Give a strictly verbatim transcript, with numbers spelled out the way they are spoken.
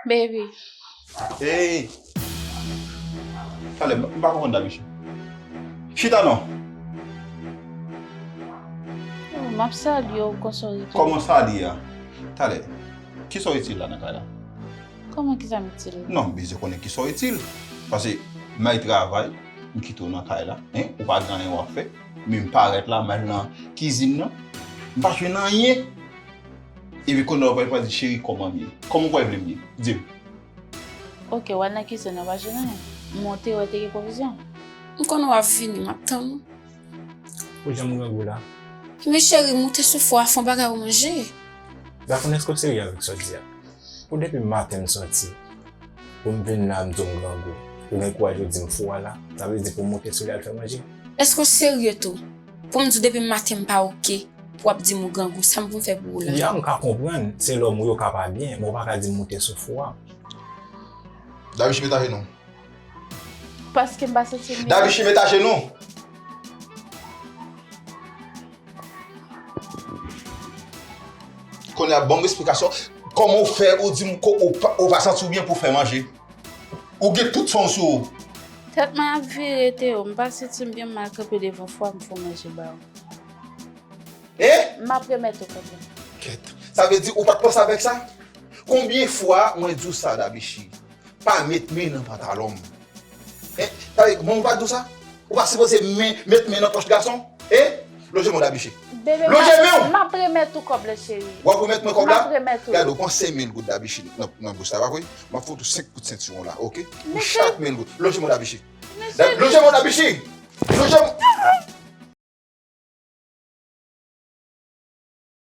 Baby. Hey! Talè, m pa konprann Dabichi. Chita non. Oh, m ap salye w, kòman w ye? Kòman sa li a? Talè, kisa w itil la nan kay la? Kòman kisa m itil? Non, m bezwen konnen kisa w itil. Paske m al travay, m kite w nan kay la, en, ou pa gen anyen w ap fè. Men m parèt la, m al nan kizin nan, m pa jwenn anyen. Epi kounye a w pral di, cheri, kòman m ye? Kòman w kwè vle m ye? Di m. Oke, w al nan kizin nan, w pa jwenn anyen. M monte, wè te gen pwovizyon. M konnen w ap vini, m ap tann ou. Ou janm grangou la? Men cheri, moute sou fou a, fè yon bagay ou manje. Daphne, èske w serye avèk sa w di a? Pou depi maten m soti, pou m vin la, m di w m grangou. Ou gen kouraj ou di m fou a la, sa vle di pou m moute sou li al fè manje? Èske w serye tou? Pou m di w depi maten m pa oke, pou w ap di m ou grangou, sa m pou m fè pou ou la? Ya, m ka konprann, se lòm ou yo ka pa byen, men w pa ka di m moute sou fou a. Dabichi, met ajenou. Paske m pa santi m byen. Dabichi, met ajenou. Kounye a, ban m esplikasyon. Kòman w fè, ou di m ko, ou pa, ou pa santi w byen pou w fè manje? Ou gen tout san w sou ou. Tèt mwen ap vire, Théo. M pa santi m byen, m al kanpe devan fou a, m fè w manje ba ou. Hein? M ap remèt ou kòb la. Kèt. Sa vle di ou pa t panse avèk sa? Konbyen fwa mwen di w sa, Dabichi? Pa met men nan pantalon m. Hein? Sa vle di, bon, ou pa t di w sa? Ou pa sipoze men, met men nan pòch gason? Hein? Lonje men w, Dabichi. Bebe, lonje men w! M ap remèt ou kòb la, cheri. W ap remèt mwen kòb la? M ap remèt ou. Gade, ou pran senk mil goud, Dabichi, nan, nan bous la, pa vre? M ap fout ou senk kout sentiwon la, oke? Pou chak mil goud. Lonje men w, Dabichi. Lonje men w, Dabichi! Lonje men w!